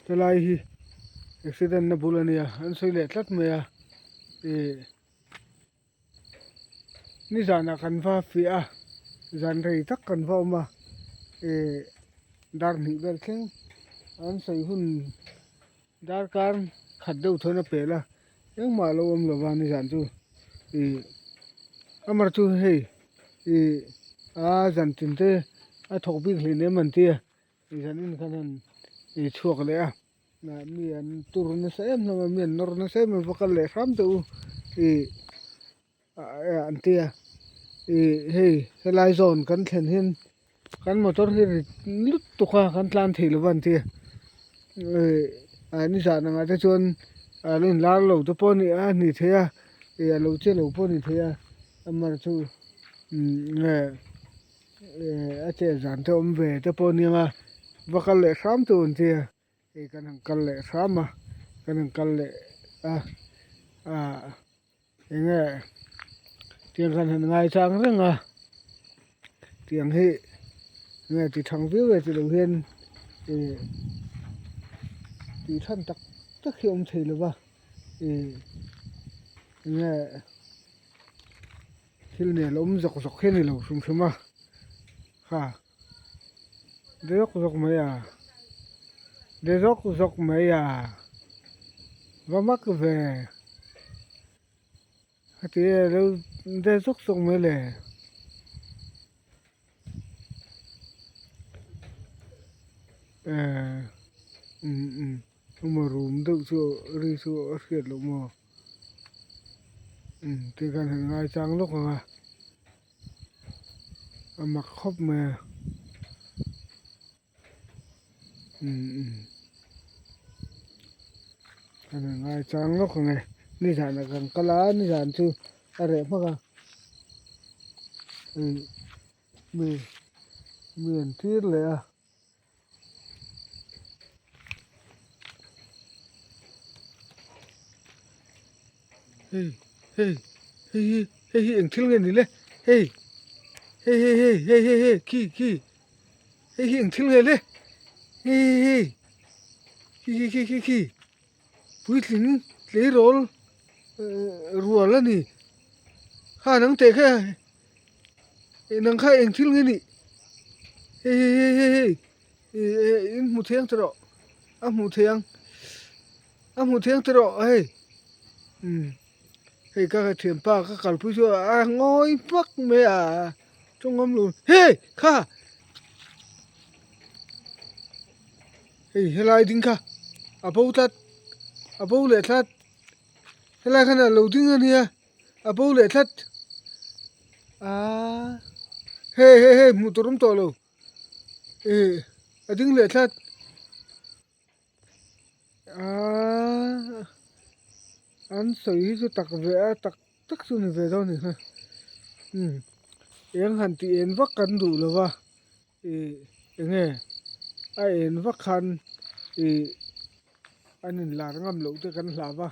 Helai hi accident na bul a nia an sawi leh tlat mai a ih nizanah kan va fiah a zan rei tak kan va awm a ih dar hnih vel thleng an sawi hun darkar khat deuh thawn a pel a engmah a lo awm lova nizan chu ih amar chu hei ih a zan tin te a thawk bik hlei nem an tia. Zanin khan han ei chhuak leh a mi an tur nasa em hlawm a mi an nawr nasa em em va kal leh hram teh u ih an ti a ih hei helai zawn kan thlen hian kan motor hi rit lutuk a kan tlan thei lo va an ti a ih nizan angah te chuan a lo inlar lo te pawh a ni a ni thei a ih a lo che lo pawh a ni thei a amaherawhchu umm. A chet zan te awm ve te pawh aniang a va kal leh hram tur an tia hei kan han kal leh hram a kan han kal leh a ah eng nge tiang khan han ngai chang reng a tiang hi eng nge ti thang viau e tilo hian ih tih than tak tak hi a awm thei lo va ih eng nge. Thil nen awm zawk zawk hi a ni lo hrim hrim a kha de zawk zawk mai a de zawk zawk mai a va mak ve heti e lo de zawk zawk mai le. Eh um um emaw room deuh chu ri chu a hriat loh maw. Umm ti khan han ngai chang lawk ang a a mak khawp mai a umm umm kan han ngai chang lawk ang e nizanah kan kal a nizan chu a reh hmak a umm mi mi an tir leh a. Hei hei hei hi hei hi eng thil nge ni le hei hei hei hei hei hei hei khi khi hei hi eng thil nge le hei hei hei khi khi khi khi khi puitling tleirawl rual a ni kha nang teh kha nang kha eng thil nge nih hei hei hei hei hei ih in hmu thiang tawh rawh a hmuh theih ang a hmuh thiang tawh rawh hei umm hei ka thianpa ka kalpui chu a ngawi hmak mai a tawngam lo hei kha hei helai ding kha a bo tlat a bo leh tlat helai khan a lo ding a nia. A bo leh tlat aaa hei hei hei hmuh tur awm tawh lo ih a ding leh tlat aaa an sawi hi chu tak ve a tak tak chu ni ve dawn a ni kha umm eng han tih en vak kan duh lo va ih eng nge a en vak khan ih. An inlar ngam loh te kan hlau va,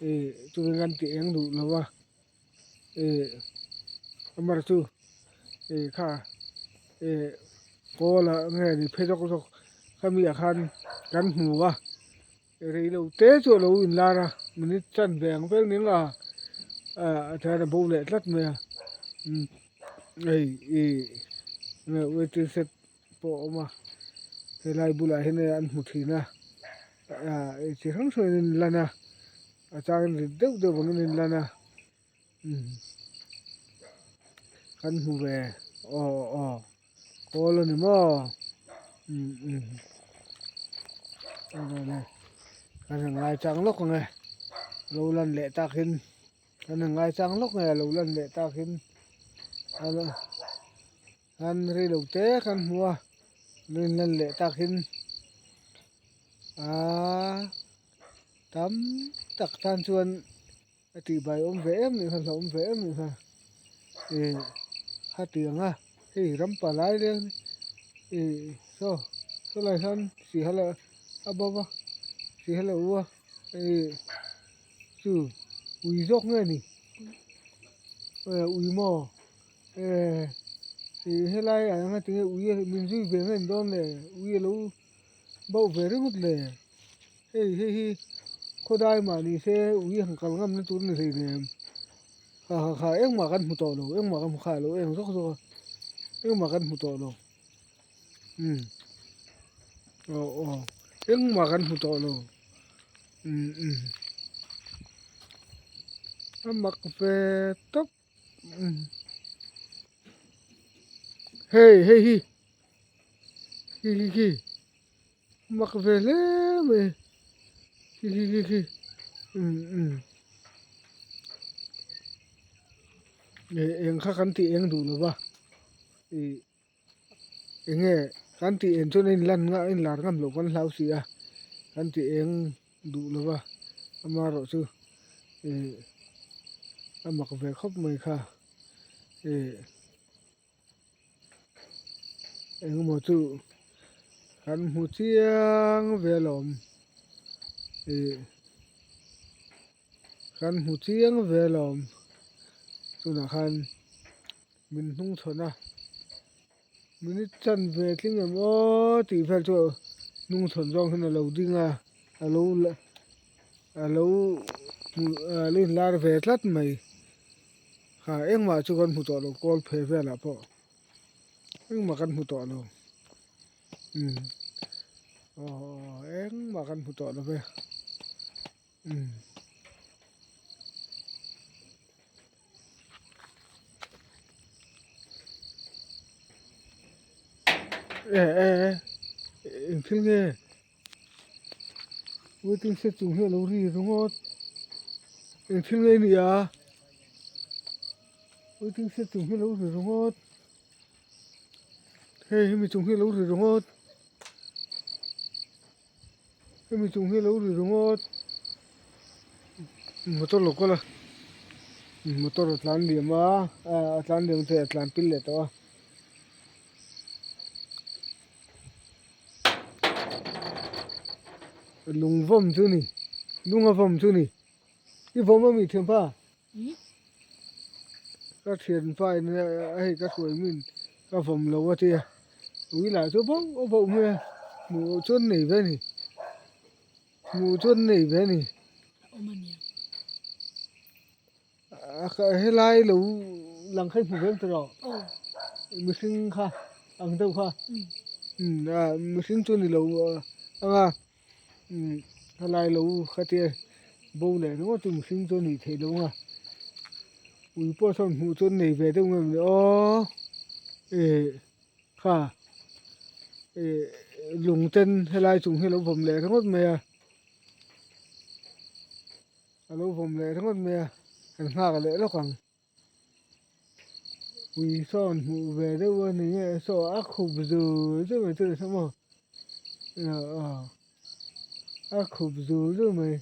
ih chuvang an tih eng duh lo va, ih amar chu ih kha ih kawl ah nge ni phei zawk zawk khami ah khan kan hmu a, rei lo te chu a lo inlar a minute chanve ang vel ning a ah tihian a bo leh tlat mai a umm hei ih waiting shed pawh a awm a helai bulah hian hei an hmu thin a ah chi hrang hrang in an lan a a changin rit deuh deuh vangin an lan a umm kan hmu ve aw aw kawl a ni maw umm umm kan han ngai chang lawk ang e lo lan leh takin. Kan han ngai chang lawk nge a lo lan leh takin an rei lo te kan hmu a lo in lan leh takin aaa tam tak tan chuan a tihbai awm ve em anih kha hlauhawm ve em anih kha ih khatiang a hei ram palai leng ih saw sawlai hian sihal a bo va sihal a u a ih. Chu ui zawk nge ni ui maw ih helai ah hian tinge ui min zui ve nge ni dawn le ui alo bauh ve ringawt le. Hei hei hi khawdai mah ni se ui han kal ngam na tur a ni hleinem. Kha kha kha engmah kan hmu tawh lo engmah kan hmu kha alo eng zawk zawk a engmah kan hmu tawh lo umm aw aw engmah kan hmu tawh lo umm umm a mak ve tawp umm hei hei hi khi khi khi mak ve hle mai khi khi khi khi umm umm ih eng kha kan tih eng duh lo va ih eng nge kan tih eng chuan a inlan a inlar ngam loh kan hlau si a kan tih eng duh lo va amaherawhchu ih a mak ve khawp mai kha ih. Engemaw chu kan hmu chiang ve alawm ih kan hmu chiang ve alawm tunah khan min hnung chhawn a minute chanve tling em aw tih vel chu hnung chhawn zawng hian a lo ding a a lo a lo hmuh a lo inlar ve tlat mai. Ha engmah chu kan hmu tawh lo kawl phei velah pawh engmah kan hmu tawh lo umm aw engmah kan hmu tawh lo ve umm. E e eng thil nge waiting shed chung hi a lo ri ringawt eng thil nge ni a waiting shed chung hi a lo ri ringawt hei hemi chung hi a lo ri ringawt hemi chung hi a lo ri ringawt motor lo kal a motor a tlan liam a a tlan liam te a tlan pil leh tawh a. Lung vawm chu ni lung a vawm chu ni i vawm a mi thianpa ka thianpa in a hei ka hruai min ka vawm lo a tia ui lah chu bauh a bauh mai a hmuh chuan nei ve a ni hmuh chuan nei ve a ni. Helai lo lang kha i hmu ve ang tawh mihring kha ang deuh kha mihring chu ni lo anga helai lo kha tia bo leh ringawt chu mihring chu a nih theih loh anga ui pawh sawn hmuh chu an nei ve deuh nge maw aw ih kha ih lung ten helai chung hi a lo vawm leh ringawt mai a. A lo vawm leh ringawt mai a, kan nghak leh lawk ang. Ui sawn hmuh ve deuh a ni nge saw a khup zul zul mai chu ni saw maw a khup zul zul mai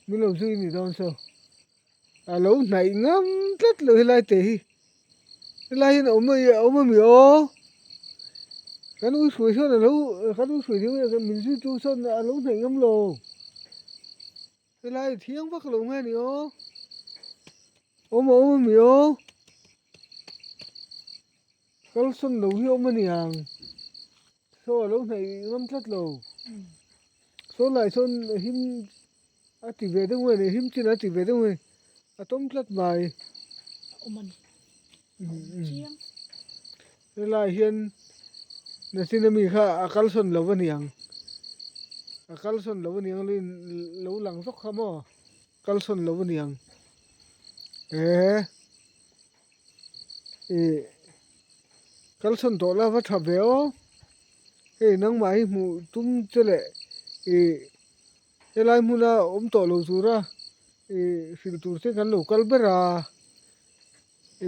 min lo zui ni dawn saw a lo hnaih ngam tlat lo helai te hi helai hian a awm a awm a mi aw kan ui hruai sawn a lo kan ui hruai deuh min zui tu sawn a lo hnaih ngam lo. Helai thiang vak lo nge ni aw awm a awm ami aw kalsawn lo hi awm a ni ang saw a lo hnaih ngam tlat lo saw lai sawn him a ti ve deuh nge ni him chin a ti ve deuh nge a tawm tlat mai helai hian nachin ami kha a kalsawn lo a ni ang a kalsawn lo a ni ang lo lang zawk kha maw kalsawn lo a ni ang eh ih kalsawn tawh la va tha ve aw hei nangmah hi hmuh tum che leh ih Helai hmuna awm tawh lo tura ih hrilh tur te kan lo kal ber a,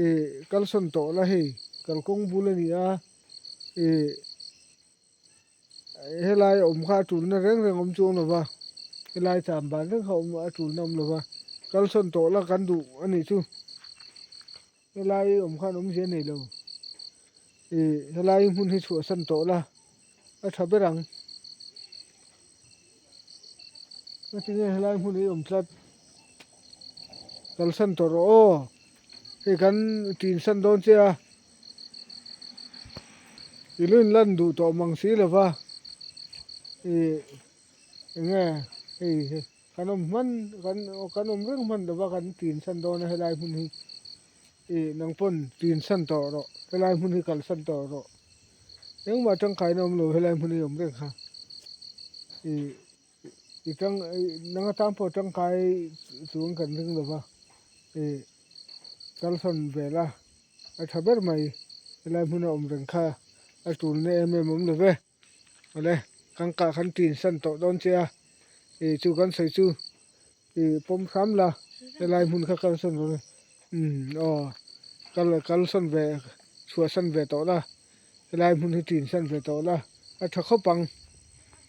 ih kalsawn tawh la hei kalkawng bul a ni a, ih helai awm kha a tulna reng reng awm chuang lo va, helai cham ban reng kha awm a tulna awm lo va, kalsawn tawh la kan duh a nih chu, helai awm khan awmzia a nei lo, ih helai hmun hi chhuahsan tawh la a tha ber ang. Ngatinge helai hmun hi awm tlat kalsan tawh rawh aw hei kan tinsan dawn che a i lu in lan duh tawh mang si lova ih enge Hei hi kan awm hman kan kan awm reng hman lova kan tinsan dawn a helai hmun hi ih nang pawn tinsan tawh rawh helai hmun hi kalsan tawh rawh engmah tangkaina awm lo helai hmun hi awm reng kha ih i tang ih nang atan pawh tangkai chuang kan ring lova ih kalsan vel a a tha ber mai helai hmuna awm reng kha a tulna em em awm lo ve. Awle kan kah kan tin san tawh dawn che a ih chu kan sawi chu ih pawm hram la helai hmun kha kal sawn rawh umm aw kal kal sawn ve chhuah san ve tawh la helai hmun hi tin san ve tawh la a tha khawp ang.